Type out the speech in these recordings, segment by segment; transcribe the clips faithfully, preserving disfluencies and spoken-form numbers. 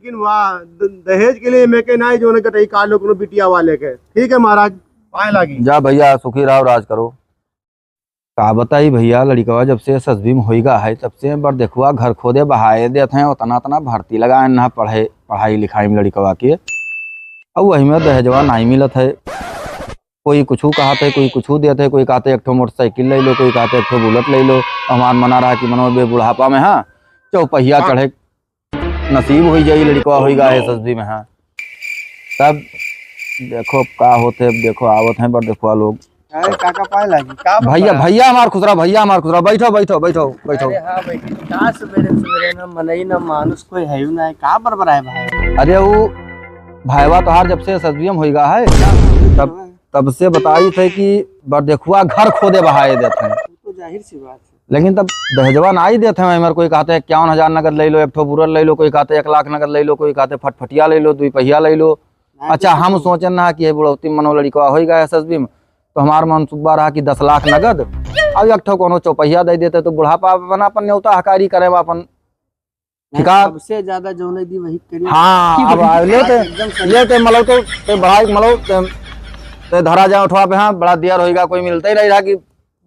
लेकिन वाह, द-, दहेज के लिए मैं के नाई जो ना कटई काट लो कोनो बिटिया वाले के। ठीक है महाराज, पाए लागी। जा भैया, सुखी रहो, राज करो। का बताई भैया, लड़िकवा जब से एसएसबी में होइगा है, तब से बरदेखुआ घर खोदे बहाए देत हैं, उतना, उतना भर्ती लगाए ना पढ़े, पढ़ाई लिखाई में लड़िकवा के। अब वही में दहेजवा नाई मिलत है। कोई कुछू कहत है, कोई कुछू देत है, कोई कहत है, "एक ठो मोटरसाइकिल ले लो," कोई कहत है, "एक ठो बुलेट ले लो।" हमार मना रहा कि मनो बे बुढ़ापा में, हाँ, चौपहिया चढ़े नसीब होई जाई, लड़िकवा होइगा है एसएसबी में, हाँ। तब देखो अब का होत है, अब देखो आवत हैं बरदेखुआ लोग। अरे काका पाए लागी, का भैया, बड़ा? भैया हमार खुसरा, भैया हमार खुसरा, बैठो, बैठो, बैठो, बैठो। अरे हाँ भाई, का सवेरे सवेरे ना मनई ना मानुष कोई है ना, का बरबराए भाई? अरे वो भाईवा तोहार जब से एसएसबी में होइगा है, तब, तब से बताई थे कि बरदेखुआ घर खोदे बहाए देत हैं। वो तो जाहिर सी बात है। लेकिन तब दहेजवा नाई देत हैं, हमार कोई कहते हैं इक्यावन हजार नगद ले लो, एक ठो बुलेट ले लो, कोई कहते हैं एक लाख नगद ले लो, कोई कहते हैं फटफटिया ले लो, दुई पहिया ले लो। नहीं, अच्छा, तो हम सोचन ना कि ये बुढ़ौती मनो लड़िकवा होइगा एसएसबी में, तो हमार मनसूबा रहा कि दस लाख नगद और एक ठो कोनो चौपहिया दे देते, तो बुढ़ापा में अपन नेवता हकारी करे, अपन नहीं, ठीक है। सबसे ज्यादा जौने दी वही करिए। हाँ, अब आ, लेते, एकदम सही। लेते, मतलब, तो, ते बढ़ाई, मतलब, ते, ते धरा जाए उठवा पे, हाँ, बड़ा देर होइगा, कोई मिलते ही नहीं रहा कि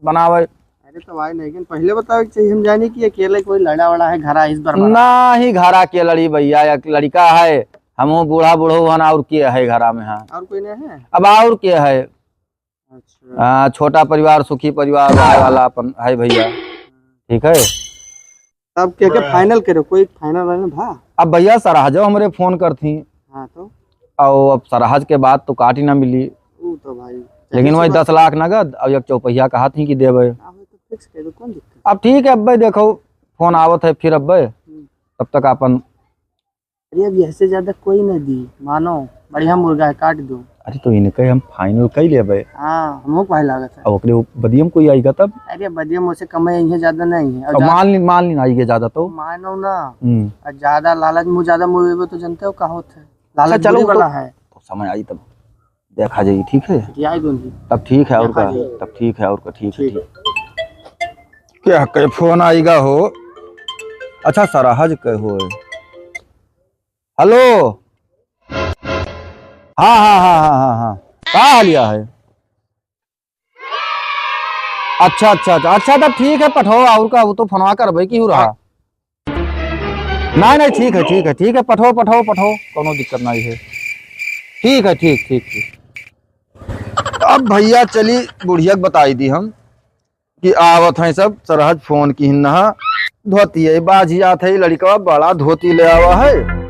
बनावे। अरे तो भाई, लेकिन पहले बतावे के चाहिए, हम जाने कि अकेले कोई लड़ा वड़ा है, घरा इस बार बना। ना ही घरा के लड़ी भैया, एक लड़िका है, हमहू बूढ़ा बूढ़ो हन, और के है घरा में, हाँ। और कोई नहीं है? अब और के है? अच्छा। हाँ, छोटा परिवार, सुखी परिवार, रहे वाला अपन है भैया, ठीक है। तब के, के final करो, कोई final वाइनल भा? अब भैया सरहजो हमरे फोन करती। हाँ तो? और अब सरहज के बाद तो काट ही ना मिली। ऊ तो भाई, लेकिन वही दस लाख नगद और एक चौपहिया कहत ही कि देबे। हाँ, वही तो fix कर दो, कौन दिक्कत? अब ठीक है, अब्बे देखो फोन आवत है फिर अब्बे, हम्म। तब तक अपन अरे, अब यहसे ज्यादा कोई न दी, मानो, बढ़िया मुर्गा है, काट दो। अरे, तो इनके हम final कई लेबे। हाँ, हमहू को भाई लागत है। अब ओकरे बदियम कोई आइगा तब? अरे, बदियम ओसे कमे इहे ज्यादा नहीं है। और अब जा- मान ली, मान ली ना आइगे ज्यादा तो। मानो ना। हम्म। और ज्यादा लालच मुँह ज्यादा मुँह तो जानते हो का होत है? लालच अच्छा, चलो, बुरी वो तो वाला है। तो समय आई तब। देखा जाई, ठीक है? रियाई दूंगी। तब ठीक है, और देखा का? जाई। तब ठीक है, और का? ठीक है, ठीक। ठीक। क्या के फोन आइगा हो? अच्छा, सरहज के हो। हेलो। हाँ, हाँ, हाँ। का हालिया है? अच्छा, अच्छा, अच्छा, अच्छा, तब ठीक है, पठाओ, और का, वो तो फोनवा करबे की हो रहा। नहीं, नहीं, ठीक है, ठीक है, ठीक है, पठाओ, पठाओ, पठाओ, कोनो दिक्कत नहीं है। ठीक है, ठीक, ठीक, ठीक। अब भैया चली बुढ़िया के बताई दी हम कि आवत हैं सब, सरहज फोन किहिन नहा, धोती है, बाझी जात है, लड़िकवा बड़ा धोती ले आवा है।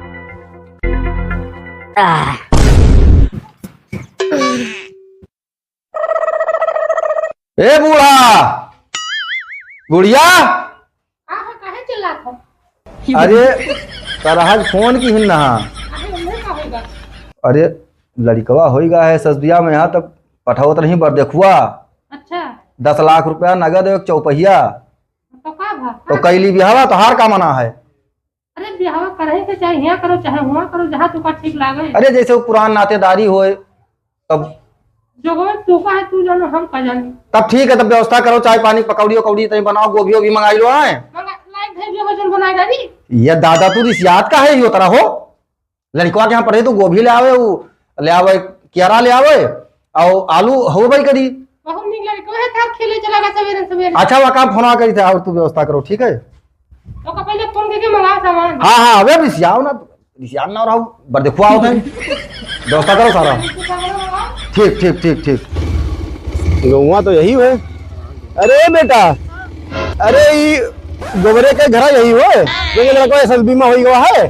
ए बूढ़ा, बुढ़िया। का है, काहे चिल्लात हो? अरे, सरहज फोन किहिन नहा। काहे, उन्हें का होइगा? अरे, लड़िकवा होइगा है एसएसबी में यहाँ, तब पठावत रही बरदेखुआ। अच्छा। दस लाख रुपया नगद, एक चौपहिया। तो का भा? तो कैली बिहावा, तोहार का मना है? अरे, बिहावा करही के चाहे हियाँ करो, चाहे हुआँ करो, जहाँ तुका ठीक लागे। अरे, जैसे वो पुरान नातेदारी होए, तब जो होए, तू का है, तू जानो, हम का जानी। तब ठीक है, तब व्यवस्था करो, चाय पानी, पकौड़ी उकौड़ी तनी बनाओ, गोभी ओभी मंगाई लो, आए। मंगा, लाई, भेज दियो, वजन बनाए डाली। ये दादा, तू रिसियात का है, यो तरह हो? लड़िकवा के यहाँ पढ़े, तू गोभी ले आवे, वो ले आवे, कियारा ले आवे, और आलू हो भाई करी। बहुत नीक लड़िकवा है, था खेले चला गया सवेरे सवेरे। अच्छा, वहाँ काम फोन करी थे, और तू व्यवस्था करो, ठीक है? ओका पहले फोन करके मंगाओ सामान। हाँ, हाँ, अबे रिसियाओ ना, रिसियाओ ना रहो, बरदेखुआ होत है। व्यवस्था करो सारा। ठीक, ठीक, ठीक, ठीक। गौवा तो यही है। अरे बेटा, अरे ई गोबरे के घरा यही हो, जो ये लड़का एसएसबी में होई गवा है।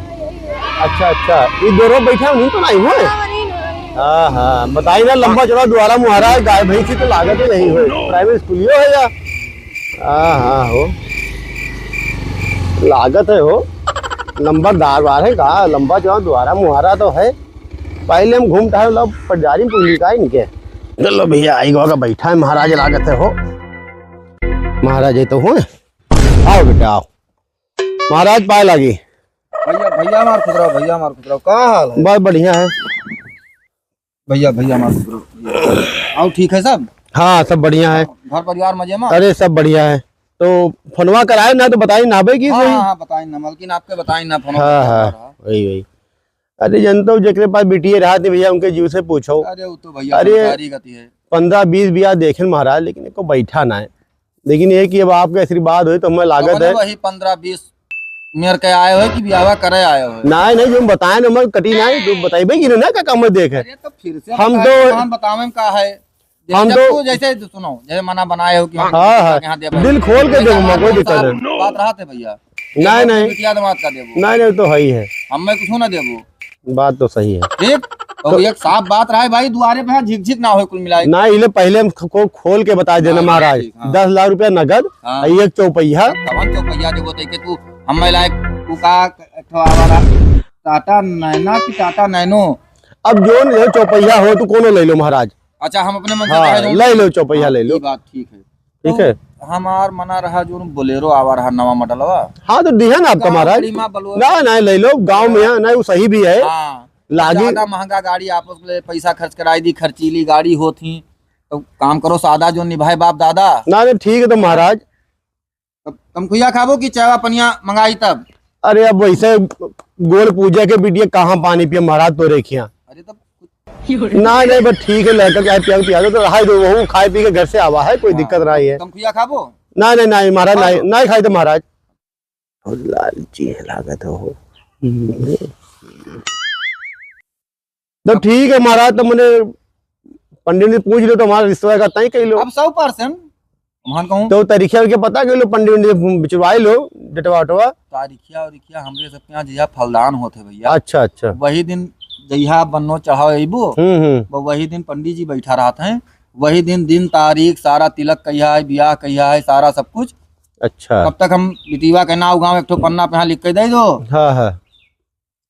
अच्छा, अच्छा, ई दोनों बैठा नहीं तो नहीं हो। हाँ, हाँ, बताई ना, लंबा चौड़ा दुआरा मुहारा है, गाय भैंसी तो लागत ही नहीं हो, प्राइवेट स्कूलियो है या? हाँ, हाँ, हो। लागत है हो। नंबरदार बार है का? लंबा चौड़ा दुआरा मुहारा तो है। पहले हम घूम टहल लब पटजारी में पुगली का इनके। चलो भैया, आई गवा का बैठा है महाराज, लागत है हो। महाराज ये तो हो। आओ बेटा, आओ। महाराज पाए लागी। भैया, भैया मार खुदरा, भैया मार खुदरा। का हाल है? बहुत बढ़िया है। भैया, भैया, माफ करो, भैया। और ठीक है सब? हाँ, सब बढ़िया है। घर परिवार मजे में? अरे, सब बढ़िया है। तो फोनवा कराए ना तो बताई ना भाई कि हाँ, कोई हाँ, हाँ, बताई ना, मलकिन आपके बताई ना, फोनवा हाँ, हाँ, कराए ना। वही, वही। अरे जनता, जेकरे पास बिटिये रहत है भैया, उनके जीव से पूछो। अरे वो तो भैया अरे, संसारी गति है। पन्द्रह बीस बियाह देखेन महाराज, लेकिन एको बैठा ना है। लेकिन ये कि अब आपके आशीर्वाद होई तो हमें लागत कौन है। वही पन्द्रह बीस मेर के आए हो कि बियाह करे आए हो? नहीं, नहीं, जो हम बताए ना, हमें कटी ना है, तो बताइबे कि ना, का काम है देखे। अरे तो फिर से हम बताए तो तो हम बतावे में का है? जैसे हम जब तो तू जैसे सुनो, जैसे मना बनाए हो कि हम हाँ, हाँ। यहाँ देबो। दिल खोल के जैसे देबो, हमारे कोई दोस्त दिक्कत साहब नहीं। बात रहत है भैया। नहीं, देबो नहीं। बिटिया दामाद का देबो। नहीं, नहीं, तो है ही है। हमें कुछ ना देबो। बात तो सही है। ठीक? तो तो एक साफ बात रहे भाई, दुआरे पे यहाँ झिकझिक ना होए कुल मिलाए। ना, इले पहले हम खो-, खोल के बता देना हाँ, महाराज। ठीक, हाँ। दस लाख रुपया नगद हाँ। और एक चौपहिया। तब हम चौपहिया देबो, देखे तू हमें लायक, तू का एक ठो आवारा टाटा नैना की टाटा नैनो। अब जोन ये चौपहिया हो, तू कोनो ले लो महाराज। अच्छा, हम अपने मन से हाँ, चाहे जोन ले लो, चौपहिया हाँ, ले लो। ये बात ठीक है। ठीक तो है। हमार मना रहा जोन बोलेरो आवा रहा नवा मॉडलवा। हाँ, तो दिहे ना आपका गाँव महाराज। गड़ी में बोलेरो। ना, ना, ले लो, गाँव में है, ना, वो सही भी है। हाँ। लागी। ज्यादा महंगा गाड़ी आप लोग ले पैसा खर्च कराई दी, खर्चीली गाड़ी होत ही, तो काम करो सादा जो निभाए बाप दादा। ना, ना, ठीक है तो महाराज। तब तमखुइया खाबो कि चायवा पनिया मंगाई तब? अरे अब वैसे गोड़ पूजा के बिटिया कहाँ पानी पिए महाराज तोरे खिया? अरे तब ना, नहीं, बस ठीक है, लड़का चाहे पिया पिया दो, तो रहाई दो, वो खाए पी के घर से आवा है, कोई हाँ, दिक्कत नहीं है। तमखुइया खाबो? ना, नहीं, नहीं, महाराज, हाँ, नहीं, तो। नहीं खाई तो महाराज। बहुत लालची है लागत हो। तो ठीक है महाराज, तो मने पंडित जी पूछ लो तो हमारा रिश्ता का तय कह लो। अब सौ percent मान कहूँ। तो तारीखिया के पता कह लो, पंडित जी से बिचरवाई लो, डेटवा वेटवा। तारीखिया उरीखिया हमरे सबके यहाँ जहिया फलदान होत है भैया। अच्छा, अच्छा। वही दिन जहिया बन्नो चढ़ाव अइबो, हम्म, हम्म। वो वही दिन पंडित जी बैठा रहत हैं, वही दिन, दिन तारीख, सारा तिलक कहिया है, बियाह कहिया है, सारा सब कुछ। अच्छा। तब तक हम बिटिया के नाव गाँव एक ठो पन्ना पे यहाँ लिख के दे दो। हाँ, हाँ।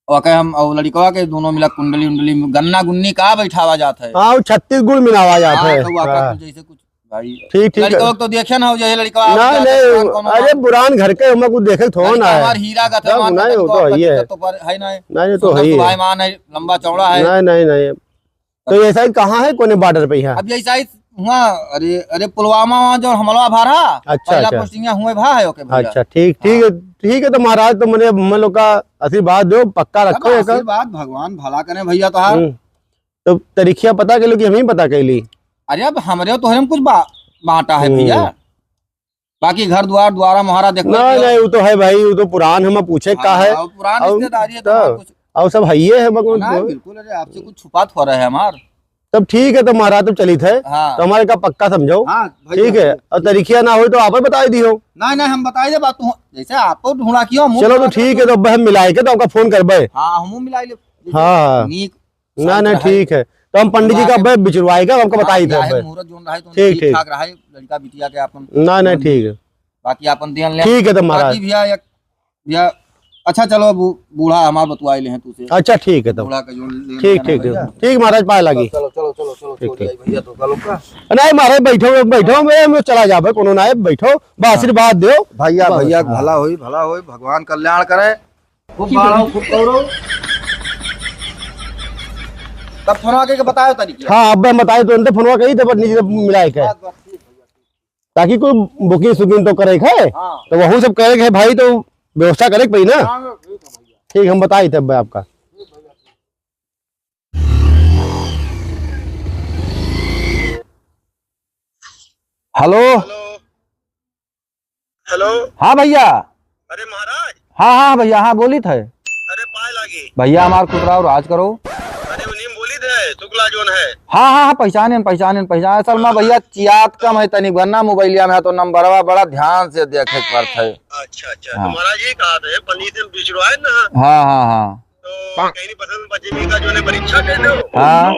ओके हम, और लड़कवा के दोनों मिला कुंडली उंडली में गन्ना गुन्नी का बैठावा जात है। हाँ, वो छत्तीस गुण मिलावा जात हाँ, है। तो वो हाँ। कुछ जैसे कुछ भाई। ठीक, ठीक है। लड़कवा तो देखे ना हो जाए लड़कवा ना, आप जाते नहीं, पुरान कौनो अरे बात। पुरान घर के हमें कुछ देखे थोड़ा ना लड़का है। हमार हीरा का था, सब हमार नहीं, वो तो है ही है। तो पर है ना। नहीं, नहीं, तो सोना है ही है। सुभायमान है, लंबा चौड़ा है। नहीं, नहीं, नहीं। तो ये साइज कहाँ है, कोने बॉर्डर पे यहाँ? अब यही साइज हुआ, अरे, अरे, पुलवामा वहाँ जो हमला भा रहा, अच्छा, पहला अच्छा। पोस्टिंग हुए भा है, ओके भैया। अच्छा, ठीक, ठीक है, हाँ। ठीक है, तो महाराज, तो मने हम लोग का आशीर्वाद दो, पक्का अब रखो एकर। आशीर्वाद, भगवान भला करे भैया तोहार। हम्म। तो तारीखिया पता कैलो कि हम ही पता कैली? अरे, अब हमरे और तोहरे में कुछ बा-, बांटा है हम्म। भैया। बाकी घर द्वार, द्वारा मोहारा देख नहीं, लेते हो। नहीं, वो तो है भाई, वो तो पुरान हम पूछे का हाँ, है। और पुरान और रिश्तेदारी है तो तो, हमार कुछ और सब है ये है, मगर ना, वो बिल्कुल, अरे, आपसे कुछ छुपा थोड़ा है हमार। तब ठीक है, तो महाराज तो चलित है, हाँ। तो हमारे का पक्का समझो। हाँ, भैया, ठीक है, बिल्कुल। और तारीखिया ना हो तो आप ही बताई दियो। नहीं, नहीं, हम बताई दे बात, तू जैसे आप तो ढूंढा कियो, मुंह चलो, तो ढूंढा ठीक है, तो अब हम मिलाए के तो आपका फोन करबे। हाँ, हम मिलाई ले। हाँ, हाँ। नीक ना, साइत ना, रहे। ठीक है। तो हम पंडित जी का दुआ के अब्बे बिचरवाई का, हमको हाँ, बताई थे बियाहे अब्बे। मुहूर्त जोन रहे, तो ठीक, ठीक ठीक। ठाक रहे, लड़का बिटिया के आपन ना, ना, मन ठीक है। बाकी आपन ध्यान ले। ठीक है, तो महाराज। बाकी भैया, एक, भैया, अच्छा, चलो, अब बू-, बूढ़ा हमार बतुआई ले हैं तुसे। अच्छा, ठीक है, तो। बूढ़ा का जोन लेन ठीक, देन है ठीक, भैया। ठीक। ठीक, महाराज, पाए लागी। चलो, चलो, चलो, चलो, ठीक, छोड़ ठीक। जाई भैया, तो कल का। नहीं, महाराज, बैठो, बैठो, मैं, मैं चला जाबे, कोनो ना है, बैठो, बस हाँ। आशीर्वाद दो। भैया, बस। भैया, हाँ। भला होई, भला होई, भगवान कल्याण करे। खूब बाढ़ो, खूब करो। तब फोनवा के बतायो तनी क्या? हाँ, अब मैं बताए तो उनसे फोनवा कही थे, पर नीचे मिलाए के। बस, बस, ठीक भैया, ठीक। ताकि कोई बुकिंग सुकिंग तो करे के है, हाँ। तो वहू सब करे के है भाई, तो व्यवस्था करे के पड़ी ना। हाँ, ठीक है भैया। ठीक, हम बताई थे अब आपका। ठीक भैया, ठीक। हेलो। हेलो। हेलो। हाँ भैया। अरे महाराज। हाँ, हाँ भैया, हाँ बोलित है। अरे पाए लागी। भैया हमार खुदराव राज करो। अरे उन्हीं बोलित है, शुक्ला जोन है। हाँ, हाँ, हाँ, पहचानेन, पहचानेन, पहचानेन। असल में भैया चियात कम है तनी, वरना मोबाइलिया में है तो नंबरवा बड़ा ध्यान से देखे के पड़त है। अच्छा, अच्छा। हाँ। तो महाराज ये कहा थे, पंडित से बिचरवाए ना। हाँ, हाँ, हाँ। तो कहीं बसंत पंचमी का जो है परीक्षा दे दो। हाँ।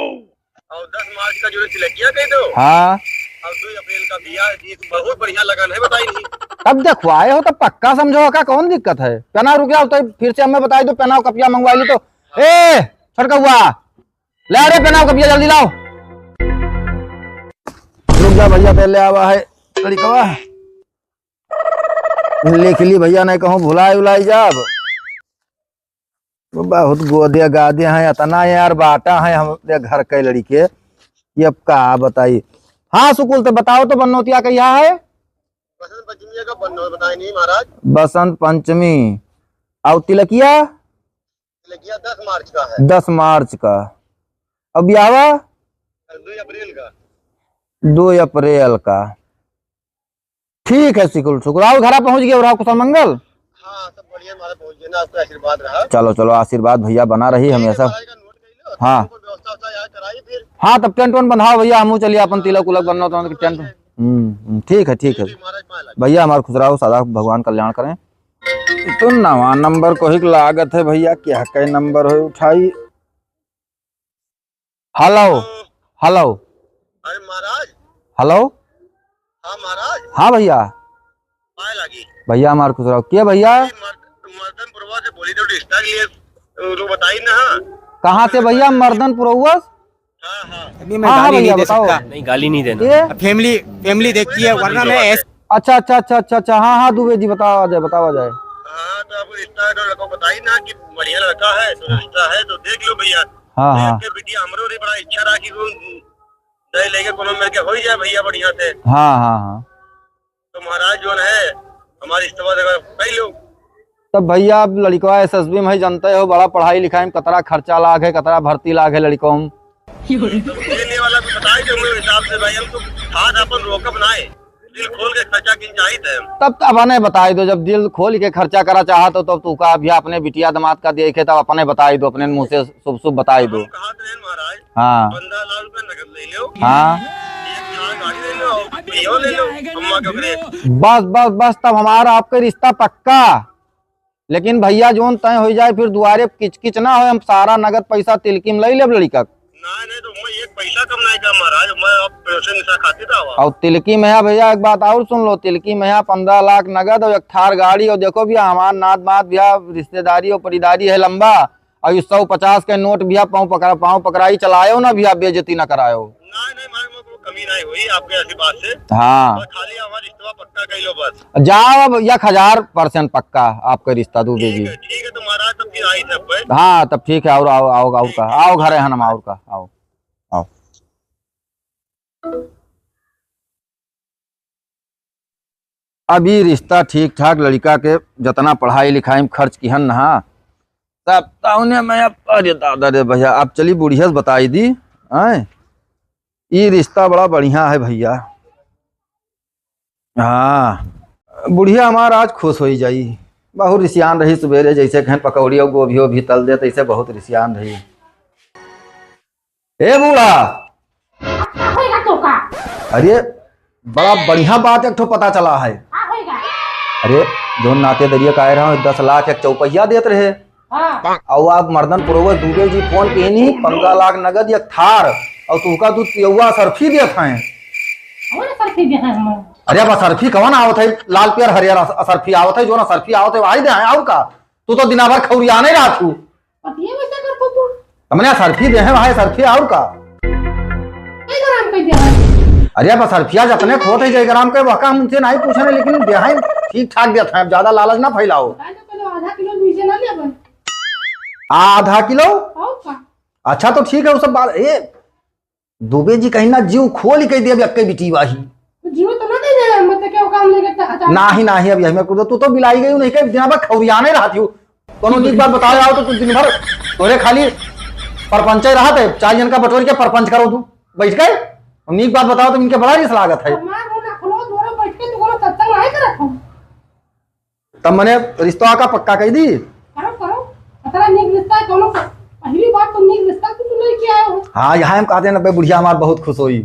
और दस मार्च का जो है तिलकिया कह दो। हाँ। और दो अप्रैल का बियाह, ये तो बहुत बढ़िया लगन है, बताई नहीं। तब देखवाए हो तो पक्का समझो का कौन दिक्कत है? पेनाव रुक जाओ तो फिर से हमें बताई दो, पेनाव कपिया मंगवाई ली तो। ए, छोटका हुआ, ले आ रे पेनाव कपिया जल्दी लाओ। रुक जा भैया, पहले आवा है लड़कवा। लिख ली भैया, नहीं कहूँ भुलाई उलाई जाब। बहुत गोदे गादे हैं, इतना यार बाटा है हमरे घर के लड़के, ये अब का बताई। हाँ सुकुल, तो बताओ तो बन्नौतिया कहिया है? बसंत पंचमी का बन्नौत बताई नहीं महाराज। बसंत पंचमी। और तिलकिया? लड़किया दस मार्च का है। दस मार्च का। अब बियाहवा? दो अप्रैल का। दो अप्रैल का। ठीक है, शुक्र, शुक्र। आओ, घरा पहुँच गए, और कुशल मंगल? हाँ, सब बढ़िया, हमारा पहुँच गया ना, आपका आशीर्वाद रहा। चलो, चलो, आशीर्वाद भैया बना रही ठीक है, हमेशा। महाराज का नोट कर लो, हाँ। तुमको व्यवस्था उवस्था यहाँ कराई फिर। हाँ, तब टेंट वेंट बंधाओ भैया, हमहू चलिए अपन तिलक उलक बनना तो टेंट। हम्म, हम्म, ठीक है, ठीक है। ठीक, महाराज, पाए लगे। भैया हमार खुश रहो, सदा भगवान कल्याण करें। तो नवा नंबर कोहिक लागत है भैया, क्या कई नंबर हो उठाई। हेलो, हेलो। अरे महाराज। हेलो। हाँ महाराज। हाँ भैया। पाए लागी। भैया हमार खुश रहो। के भैया? अरे मर्द-, मर्दनपुरवा से बोली तो रिश्ता के लिए, वो लोग बताई ना। कहाँ से भैया? मर्दनपुरवा से? हाँ, हाँ। अभी मैं हाँ, हाँ गाली भैया, नहीं दे बताओ। सकता। नहीं, गाली नहीं देना। ये? अब फैमिली, फैमिली देखती है, वरना मैं ऐसे अच्छा, अच्छा, अच्छा, अच्छा, अच्छा। हाँ, हाँ, दुबे जी, बतावा जाए, बतावा जाए। हाँ, तो आपको रिश्ता है तो लड़का बताई ना कि बढ़िया लड़का है, तो रिश्ता है तो देख लो भैया। हाँ, तो हाँ। एक बिटिया हमरो रे बड़ा इच्छा रहा कि वो दे लेके कोनो मेरे के होई जाए भैया बढ़िया से। हाँ, हाँ, हाँ। तो महाराज जोन है, हमारी इस्तीफा देकर कई लोग। तब भैया, अब लड़कवा एसएसबी में है, जानते हो, बड़ा पढ़ाई लिखाई में कतरा खर्चा लाग है, कतरा भर्ती लाग है लड़कों में। तो देने वाला भी बताई दो, मेरे हिसाब से भाई, हम तो खाद अपन रोकब ना है, दिल खोल के खर्चा किन चाहिए थे। तब तो अपने बताई दो, जब दिल खोल के खर्चा करा चाहत हो, तब तू का अभी अपने बिटिया दामाद का देखे, तब अपने बताई दो, अपने मुँह से शुभ शुभ बताई दो। हम कहा थे महाराज, हाँ। पन्द्रह लाख रुपए नगद ले लो। हाँ। एक थार गाड़ी ले लो, भैया ले लो, अम्मा के ओकरे। बस, बस, बस, तब हमारा आपका रिश्ता पक्का। लेकिन भैया, जोन तय हो जाए, फिर दुआरे किचकिच ना हो, हम सारा नगद पैसा तिलकी में ले लेब लड़का के। नहीं, नहीं, तो मैं एक पैसा कम नहीं कर महाराज, मैं आप पैसे निशा खातिर आवा। और तिलकी में है भैया, एक बात और सुन लो, तिलकी में है पन्द्रह लाख नगद और एक थार गाड़ी, और देखो भैया, हमार नात बात भैया, रिश्तेदारी और परिदारी है लंबा, और ये सौ पचास के नोट भैया पाँव पकड़ा, पाँव पकड़ाई चलायो ना भैया, बेइज्जती ना करायो। नहीं, नहीं, मारे में कोई कमी नहीं हुई आपके आशीर्वाद से। हाँ। बस खाली हमारा रिश्ता पक्का कर लो बस। जाओ अब, एक हजार percent पक्का आपका रिश्ता दुबे जी। ठीक है, ठीक है, तो महाराज तब फिर आई सब पे। हाँ, तब ठीक है, और आओ, आओ, और का, ठीक है। आओ घरे हन हम, और का, आओ, आओ। अभी रिश्ता ठीक ठाक, लड़का के जतना पढ़ाई लिखाई में खर्च किहन नहा, तब तौने में अब, अरे दादा रे भैया, आप चली बुढ़िया से बताई दी, आए? ई रिश्ता बड़ा बढ़िया है भैया। हाँ, बुढ़िया हमार आज खुश होई जाई। बहुत रिसियान रही, सुबेरे जैसे कहें पकौड़ी और गोभी ओभी तल दे, तैसे बहुत रिसियान रही। ए बूढ़ा! का होइगा तोका? अरे, बड़ा बढ़िया बात एक ठो पता चला है। का होइगा? अरे, जोन नाते दरिया का आए रहा, दस लाख एक चौपहिया देत रहे। हाँ। और आप मर्दनपुरवा दुबे जी फोन किहिन, पन्द्रह लाख नगद एक थार, और तुहका दू पियौवा असरफी देत हैं। कौन असरफी देत हैं हम? अरे, अब असरफी कौन आवत है? लाल पियर हरियर अस-, असरफी आवत है, जोन असरफी आवत है, वही दे हैं, और का? तू तो दिना भर खौरियाने रहत हू। पतिये वैसे कर तू, तू। हमने असरफी दे हैं भाई, असरफी और का? कई ग्राम कह दिया है? अरे अब असरफिया जतने खोत है, जय ग्राम के, वह का हम उनसे नहीं पूछे, लेकिन दे हैं, ठीक ठाक देत हैं, अब ज्यादा लालच ना फैलाओ। बताए तो पहले आधा किलो नीचे ना लेबे। आधा किलो? और का? अच्छा तो ठीक है, वो सब बात, ए, दुबे जी कहीं ना जीव खोल के देब, यक्के बिटिया ही। तो जीव तो ना दे दे, मतलब क्या काम लेके त-, अचानक नाही, नाही, अब यही में कुछ, तू तो बिलाई गई, नहीं के दिन भर खौरियाने रहती हो। कोनो नीक बात बताओ, आओ तो तू दिन भर तोरे खाली परपंचे रहत है, चार जन का बटोर के परपंच करो तू, बैठ के। और नीक बात बताओ तो इनके बड़ा रिस लागत है। हमार मुंह ना खोलो, दोनों बैठ के तू कोनो सत्संग नहीं करत हो। तब मने रिश्ता का पक्का कह दी? करो, करो। अतरा नीक रिश्ता है, कोनो प-, पहली बार तो नीक रिश्ता कुछ लेके आए हो। हाँ, यहाँ हम कहते हैं ना, बे बुढ़िया हमार बहुत खुश होई।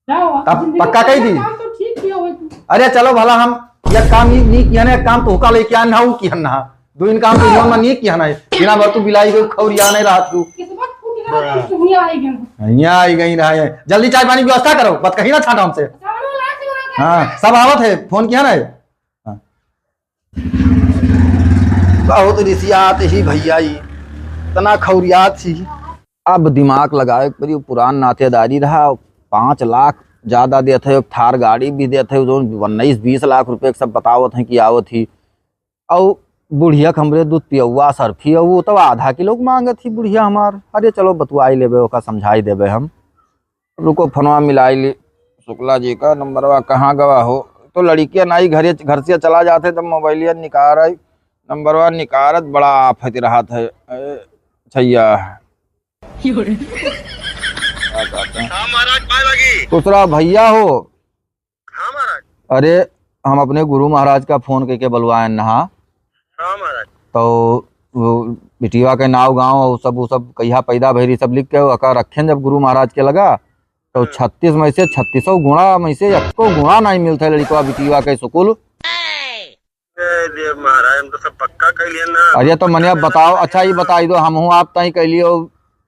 जाओ, तब जिंदगी पक्का का कह दी? काम तो ठीक किया हो तू। अरे चलो भला हम एक काम नी, नी किया ना, एक काम तो होका लेके आना हो किया ना। दो इन काम तो जीवन में नी किया ना। बिना भर तू बिलाई गई खौरिया नहीं रहा तू। किस्मत फूट गया, तू दुनिया आई गई। यहाँ आई गई रहा है। जल्दी चाय पानी की व्यवस्था करो, बात कहीं ना छाटा हमसे। सामने वाला से बना के हाँ, सब आवत है, फोन किया ना। हाँ। बहुत रिसियात ही भैया ई, इतना खौरियात ही। अब दिमाग लगावे के पड़ी, पुरान नातेदारी रहा, पाँच लाख ज्यादा देत है, एक थार गाड़ी भी देत है, जो उन्नीस बीस लाख रुपए के सब बतावत हैं कि आवत ही। और बुढ़िया के हमरे दूध पियौआ सरफी है, वो तो आधा किलो के मांगत ही बुढ़िया हमार। अरे चलो बतुआई लेबे, ओका समझाई देबे हम। रुको, फोनवा मिलाई ली शुक्ला जी का नंबरवा, कहाँ गवा हो? तो लड़किया नाई घरे, घर से चला जाते, तब मोबाइलिया निकाल आई, नंबर वन निकारत बड़ा आफत रहत है। ए, छैया। का कहते हैं? हाँ महाराज, पाए लगी। खुश रहो भैया हो। हाँ महाराज। अरे, हम अपने गुरु महाराज का फोन करके बुलवाए नहा। हाँ महाराज। तो वो बिटिया के नाव गाँव और सब, वो सब कहिया पैदा भइरी सब लिख के ओका रखेन जब गुरु महाराज के लगा, तो हम्म। छत्तीस में से छत्तीसों गुणा में से एको गुणा नहीं मिलता है लड़िकवा बिटिया के सुकुल। ए, देव महाराज, हम तो सब पक्का कर लिया ना। अरे तो मने अब बताओ, अच्छा ये बताई दो, हम हूँ आप तय कर लियो,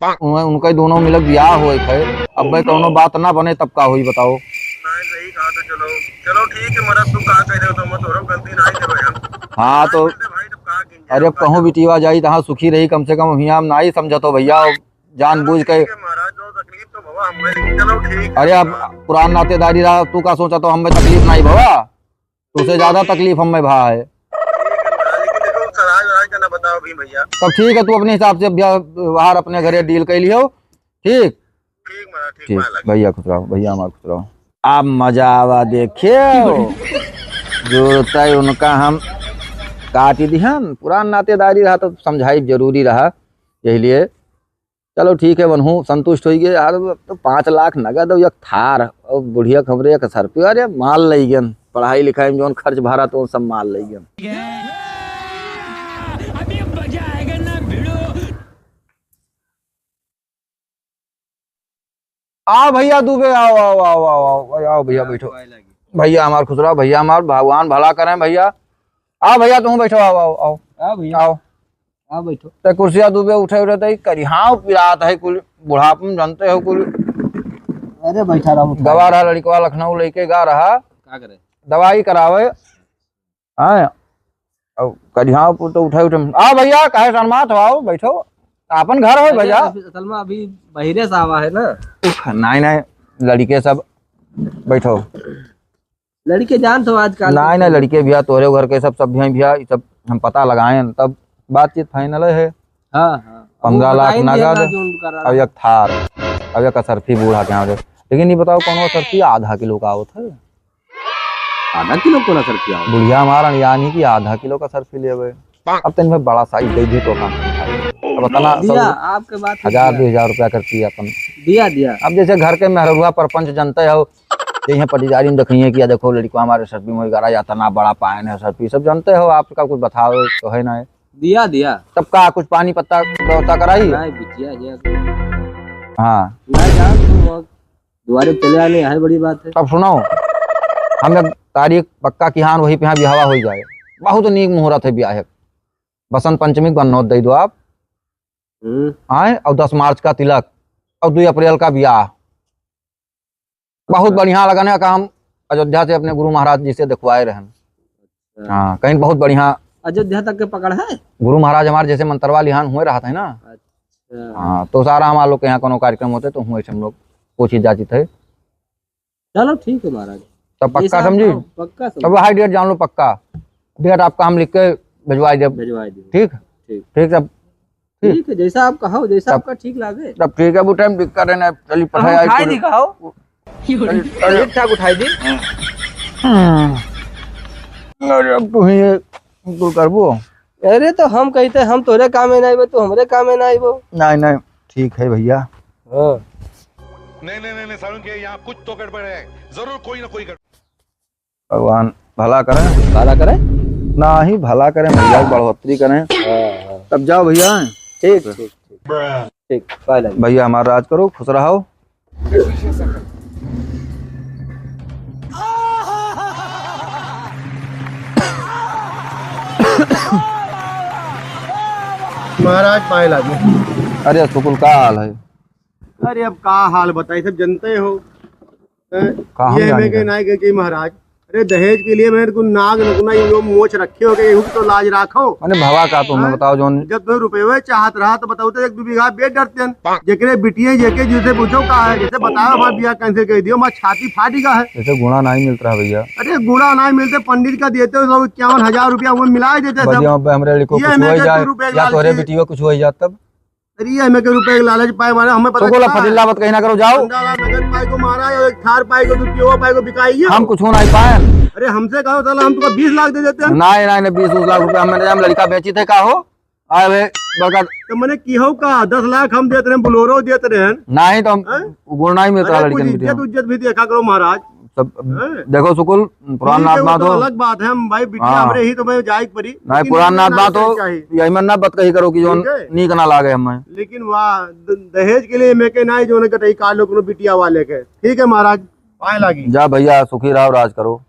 उन-, उनके दोनों मिलक बियाह होए थे, अब भाई कौनो बात ना बने तब का होई बताओ। नहीं, सही कहा तो चलो, चलो ठीक है महाराज, तू कहा कह रहे हो तो हम तोरो गलती नहीं करो हम। हाँ तो नहीं, भाई, तब कहा किन अरे अब जाए। कहूँ बिटिया जाई तहाँ सुखी रही, कम से कम हियाँ हम ना ही समझतो भैया, जानबूझ के। ठीक है महाराज, जो तकलीफ तो भवा हमें, लेकिन चलो ठीक है। अरे अब पुरान नातेदारी रहा, तू का सोचा तो हमें तकलीफ नहीं भवा। तुझसे ज्यादा तकलीफ हमें भा है। ठीक है महाराज, लेकिन देखो, सराय वराय का ना बताओ भी भैया। तब ठीक है, तू अपने हिसाब से भैया व्यवहार अपने घरे डील कर लियो। ठीक? ठीक महाराज, ठीक, ठीक, भैया खुश रहो, भैया हमार खुश रहो। अब मजा आवा देखियो। जो तय उनका हम काट दिहन, पुरान नातेदारी रहा तो समझाई जरूरी रहा, यही लिए चलो ठीक है, वनहू संतुष्ट होइ गए। यार, अब तो पाँच लाख नगद और एक थार और बुढ़िया खबरे एक सर्फी, अरे माल लइ गन, पढ़ाई लिखाई में जौन खर्च भरा तो सब माल लइ गन। अभी मजा आएगा ना भिड़ो। आओ भैया दुबे, आओ, आओ, आओ, आओ, आओ, आओ भैया, बैठो। भैया हमार खुश रहो, भैया हमार भगवान भला करें भैया। आओ भैया, तुम बैठो, आओ, आओ, आओ। आओ भैया। आओ। आओ बैठो। ते कुर्सिया दुबे उठे उठे ते करिहाव पिरात है कुल, बुढ़ापा में जानते हो कुल। अरे बैठा रहो, उठा। गवा रहा लड़िकवा लखनऊ लेके गा रहा। का करे? दवाई करावे। हाँ, अब करिहाव पुर तो उठे उठे। आओ भैया, काहे शर्मात हो, आओ, बैठो। आपन घर हो अरे, भैया। अभी, असल में अभी बहिरे से आवा है ना। नहीं, नहीं, लड़िके सब बैठो। लड़िके जानत हो आजकल नहीं, के नहीं, लड़िके भैया, तोहरे घर के सब, सब भैया, भैया, ये सब हम पता लगाए, तब बातचीत final है। हाँ, हाँ। पन्द्रह लाख नगद और एक थार, और एक असरफी बूढ़ा के यहाँ। लेकिन ये बताओ, कौन असरफी आधा किलो का होता है? आधा किलो कौन असरफी आओ? बुढ़िया हमारा यानी कि आधा किलो का असरफी लेवे। अब तनी भाई बड़ा size दे दे तो काम। अब इतना दिया, सब आपके बात है, हजार, दिया। दो हजार रुपया करती है अपन। दिया, दिया। अब जैसे घर के मेहरुआ परपंच जानते हो, जइहे पटीदारी में देखइहे कि या देखो लड़िकवा हमारे असरफी में गरा या तना बड़ा पायन है असरफी, सब जानते हो, आपका कुछ बताओ तो है ना। दिया, दिया। तब का कुछ पानी पत्ता व्यवस्था कराई? नहीं, बिटिया, ये हाँ। ना जान, तू वहाँ दुआरे चले आने, यही बड़ी बात है। तब सुनो, हम एक तारीख पक्का किहान वही पे यहाँ बिहावा होइ जाए, बहुत नीक मुहूर्त है ब्याह है, बसंत पंचमी के बनौत दे दो आप। हम्म। आए, और दस मार्च का तिलक और दो अप्रैल का ब्याह। बहुत हाँ। बढ़िया लगन है का हम अयोध्या से अपने गुरु महाराज जी से देखवाए रहन। अच्छा। हाँ, कहीं बहुत बढ़िया। अयोध्या तक के पकड़ है? गुरु महाराज हमारे जैसे मंतरवा लिहान हुए रहत है ना। अच्छा। हाँ, तो सारा हमारे लोग के यहाँ कोनो कार्यक्रम होते तो हुए हम लोग पूछी जाचित है। चलो ठीक है महाराज। तब पक्का जैसा आप समझी? कहो, पक्का समझी। तब हाई date जान लो पक्का। Date आपका हम लिख के भिजवाई देब। भिजवाई देब। ठीक? ठीक। ठीक, तब ठीक। ठीक है, जैसा आप कहो, जैसा तब आपका ठीक लागे। तब ठीक है, वो time दिक्कत है ना, चली हम पढ़ाई आई उठाई कुल। दी कहो। चली, अरे। ठीक ठाक उठाई दी। हम्म। अरे अब तू ही ये कुल करबो। अरे तो हम कहते हम तोरे कामे ना आइबो, तू हमरे कामे ना आइबो। नहीं, नहीं, ठीक है भैया। हाँ। नहीं, नहीं, नहीं, नहीं, सारुण के यहाँ कुछ तो गड़बड़ है, जरूर कोई ना कोई गड़बड़। भगवान भला करे। भला करे? ना ही भला करे, भैया की बढ़ोतरी करें। हाँ, हाँ। तब जाओ भैया। ठीक, ठीक, ठीक। ठीक, पाए लगे। भैया हमारा राज करो, खुश रहो। महाराज पाए लागे। अरे सुकुल का हाल है? अरे अब का हाल बताई, सब जानते हो। हैं? का हम ये जानी हमें के का? नाई के, के महाराज, अरे दहेज के लिए मैं को नाग नगुना यो मोछ रखे हो गए, एहू की तो लाज राखो। मने भवा का तो हमें हैं? बताओ जौन जब दो रुपये चाहत रहा तो बताओ तो एक दो बीघा बेच डरते हैं। जेकरे बिटिया जेके जिसे पूछो का है, जैसे बताओ हमारा बिया cancel कर दियो, हमारा छाती फाटी का है। जैसे गुणा नहीं मिलता है भैया। अरे गुणा नहीं मिलते, पंडित का देते हो सब इक्यावन हजार रुपया वो मिला देते सब। बदिया पे हमरे लड़को ये कुछ हमें हो के जाए दो रुपये या लालची तोरे बिटिया कुछ हो जाए तब। अरे, ये हमें के रुपए के लालच पाए वाला, हमें पता तो बोला चला है। फजीलावत कहीं ना करो, जाओ। पंद्रह लाख नगद पाए को मारा है, एक थार पाए को, दो पियोवा पाए को बिकाई है। हम कुछ नहीं पाए। अरे हमसे कहो साला, हम तुका बीस लाख दे देते हैं। नहीं, नहीं, नहीं, बीस, बीस लाख रुपया हम, हम लड़का बेची थे का हो? आए बे, बड़का तो मने की हो का, दस लाख हम देत रहे, बोलेरो देत रहे। नहीं तो हम हैं? गुण नहीं मिलता अरे कुछ लड़कन के इज्जत उज्जत भी देखा करो महाराज। सब हैं? देखो सुकुल, पुरान ठीक है, नात वो ना तो तो। अलग बात है, हम भाई बिटिया हाँ। हमरे ही तो भाई जाए के पड़ी, नहीं, लेकिन पुरान इतना नात ना ना तो, चाहिए। यही मन ना बात कही करो कि जो ठीक है। नीक ना लागे हमें। लेकिन वाह, द-, दहेज के लिए मैं के ना जो ना कटाई काट लो कोनो बिटिया वाले के। ठीक है महाराज, पाए लागी। जा भैया, सुखी रहो, राज करो।